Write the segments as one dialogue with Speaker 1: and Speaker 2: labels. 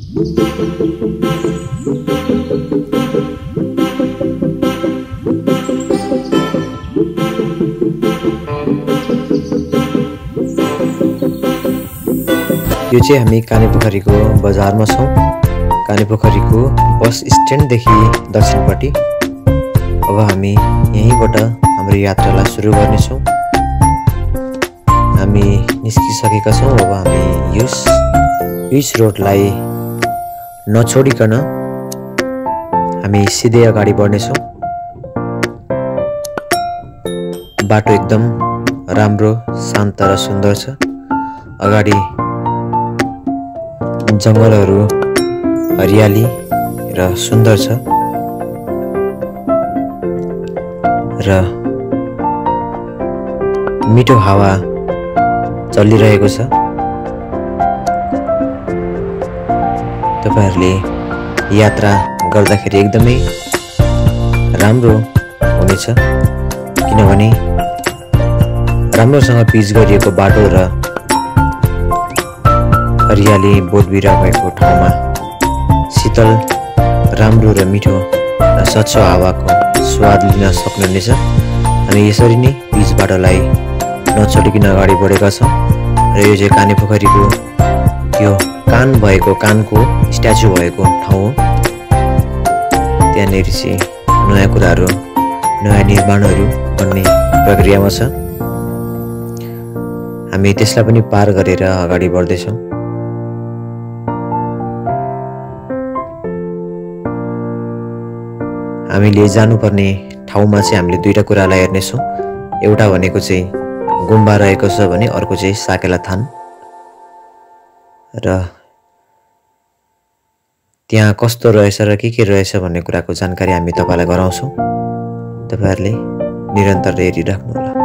Speaker 1: यो चाहिँ हामी कानेपोखरीको बजारमा छौं। कानेपोखरीको बस स्ट्यान्डदेखि दक्षिणपट्टि। अब हामी यहीँबाट हाम्रो यात्रालाई सुरु गर्नेछौं। हामी निस्किसकेका छौं। अब हामी यस रोडलाई नछोडिकन हामी सिधै अगाडि बढ्नेछौं। बाटो एकदम राम्रो, शान्त र सुन्दर छ। अगाडि जंगलहरू, हरियाली र सुन्दर छ र मिठो हावा चलिरहेको छ। तपाईहरुले यात्रा गर्दाखेरि एकदमै राम्रो हुनेछ, किनभने राम्रोसँग पिच गरिएको बाटो र हरियाली बोटबिरुवा भएको ठाउँमा शीतल, राम्रो र मिठो र स्वच्छ हावाको स्वाद लिन सक्नुहुनेछ। हामी यसरी नै पिच बाटोलाई नछोडिकन अगाडि बढेका छौं र यो चाहिँ कानेपोखरीको त्यो कानको स्ट्याचु भएको ठाउँ हो। त्यहाँनिर चाहिँ नयाँ कुराहरू, नयाँ निर्माणहरू बन्ने प्रक्रियामा छ। हामी त्यसलाई पनि पार गरेर अगाडि बढ्दैछौं। हामीले जानुपर्ने ठाउँमा चाहिँ हामीले दुईटा कुरालाई हेर्नेछौं। एउटा भनेको चाहिँ गुम्बा रहेको छ भने अर्को चाहिँ साकेला थान। र त्यहाँ कस्तो रहेछ र के रहेछ भन्ने कुराको जानकारी हामी तपाईलाई गराउँछौं। तपाईहरुले निरन्तर हेरिराख्नु होला।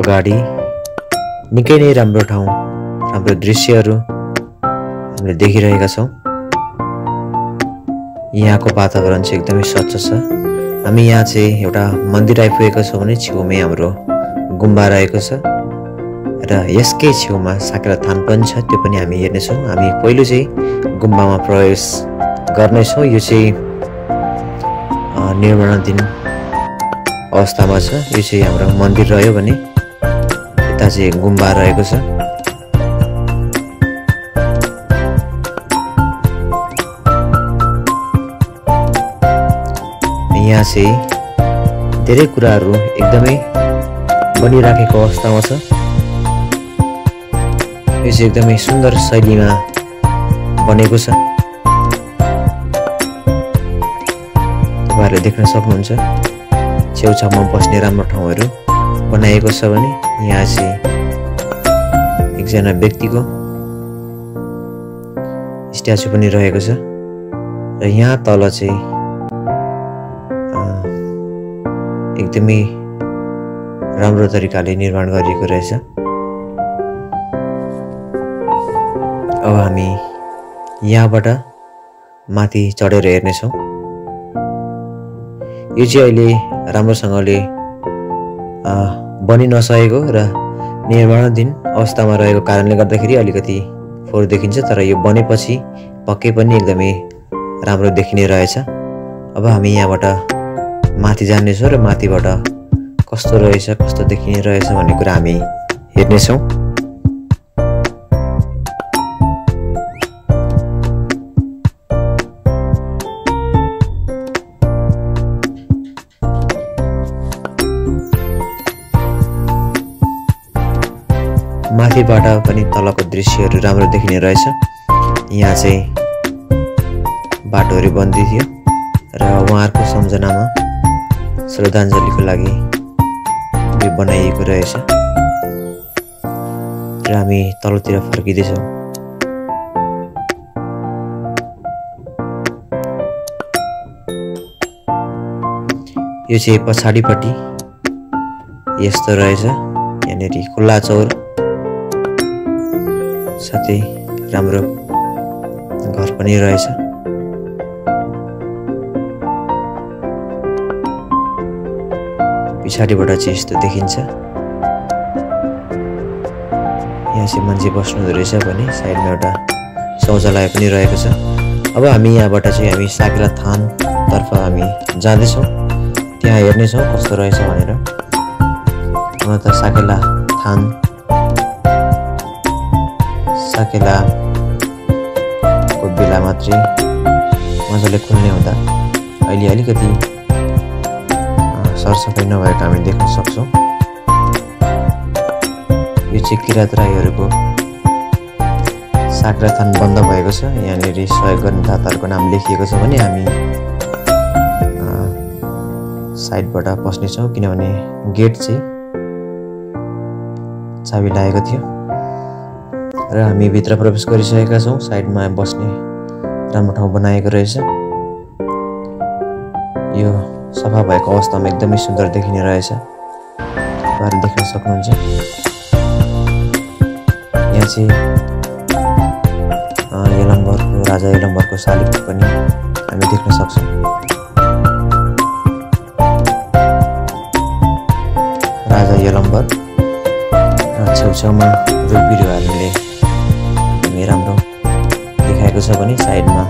Speaker 1: अगाडि निकै नै राम्रो ठाउँ, राम्रो दृश्यहरू हामीले देखिरहेका छौं। यहाँको वातावरण चाहिँ एकदमै स्वच्छ छ। हामी यहाँ चाहिँ एउटा मन्दिर आइपुगेका छौं भने छेउमै हाम्रो गुम्बा रहेको छ र यसकै छेउमा साकेला थान पनि छ। त्यो पनि हामी हेर्नेछौं। हामी पहिलो चाहिँ गुम्बामा प्रवेश गर्नेछौं। यो चाहिँ निर्माणाधीन अवस्थामा छ। यो चाहिँ हाम्रो मन्दिर रह्यो भने यता चाहिँ गुम्बा रहेको छ। यहाँ चाहिँ धेरै कुराहरू एकदमै बनिराखेको अवस्थामा छ। यो चाहिँ एकदमै सुन्दर शैलीमा बनेको छ। तपाईहरुले देख्न सक्नुहुन्छ छेउछाउमा बस्ने राम्रो ठाउँहरू बनाएको छ भने यहाँ चाहिँ एकजना व्यक्तिको स्ट्याचु पनि रहेको छ र यहाँ तल चाहिँ एकदमै राम्रो तरिकाले निर्माण गरिएको रहेछ। अब हामी यहाँबाट माथि चढेर हेर्नेछौं। यो चाहिँ अहिले राम्रोसँगले बनि नसकेको र निर्माणाधीन अवस्थामा रहेको कारणले गर्दाखेरि अलिकति फोहोर देखिन्छ, तर यो बनेपछि पक्कै पनि एकदमै राम्रो देखिने रहेछ। अब हामी यहाँबाट माथि जानेछौं र माथिबाट कस्तो रहेछ, कस्तो देखिने रहेछ भन्ने कुरा हामी हेर्नेछौं। माथिबाट पनि तलको दृश्यहरू राम्रो देखिने रहेछ। यहाँ चाहिँ बाटोहरू बन्दै थियो र उहाँहरूको सम्झनामा श्रद्धाञ्जलीको लागि यो बनाइएको रहेछ र हामी तलतिर फर्किँदैछौँ। यो चाहिँ पछाडिपट्टि यस्तो रहेछ। यहाँनिर खुल्ला चौर साथै राम्रो घर पनि रहेछ। पछाडिबाट चाहिँ यस्तो देखिन्छ। यहाँ चाहिँ मान्छे बस्नु रहेछ भने साइडमा एउटा शौचालय पनि रहेको छ। अब हामी यहाँबाट चाहिँ हामी साकेला थानतर्फ हामी जाँदैछौँ। त्यहाँ हेर्नेछौँ कस्तो रहेछ भनेर। हुन त साकेलाको बेला मात्रै मजाले खुल्ने हुँदा अहिले अलिकति सरसफाइ नभएको हामी देख्न सक्छौँ। यो चाहिँ किरात राईहरूको साकेला थान बन्द भएको छ। यहाँनिर सहयोग गर्ने दाताहरूको नाम लेखिएको छ भने हामी साइडबाट पस्नेछौँ किनभने गेट चाहिँ चाबी लागेको थियो र हामी भित्र प्रवेश गरिसकेका छौँ। साइडमा बस्ने राम्रो ठाउँ बनाएको रहेछ। यो सफा भएको अवस्थामा एकदमै सुन्दर देखिने रहेछ। तपाईँहरू देख्न सक्नुहुन्छ। यहाँ चाहिँ राजा यलम्बरको शालिग पनि हामी देख्न सक्छौँ। राजा यलम्बर छेउछाउमा रुख बिरुवाहरूले एकदमै राम्रो देखाएको छ भने साइडमा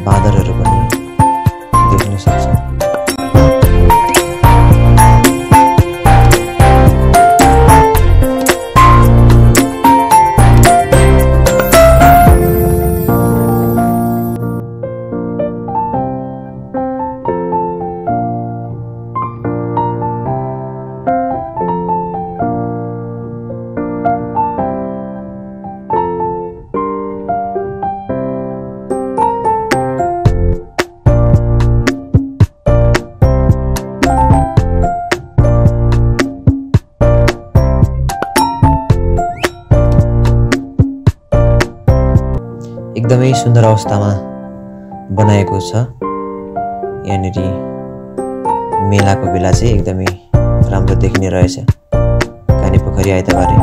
Speaker 1: बाँदरहरू पनि देख्न सक्छौँ। एकदमै सुन्दर अवस्थामा बनाएको छ। यहाँनिर मेलाको बेला चाहिँ एकदमै राम्रो देखिने रहेछ। काने पोखरी आइतबारे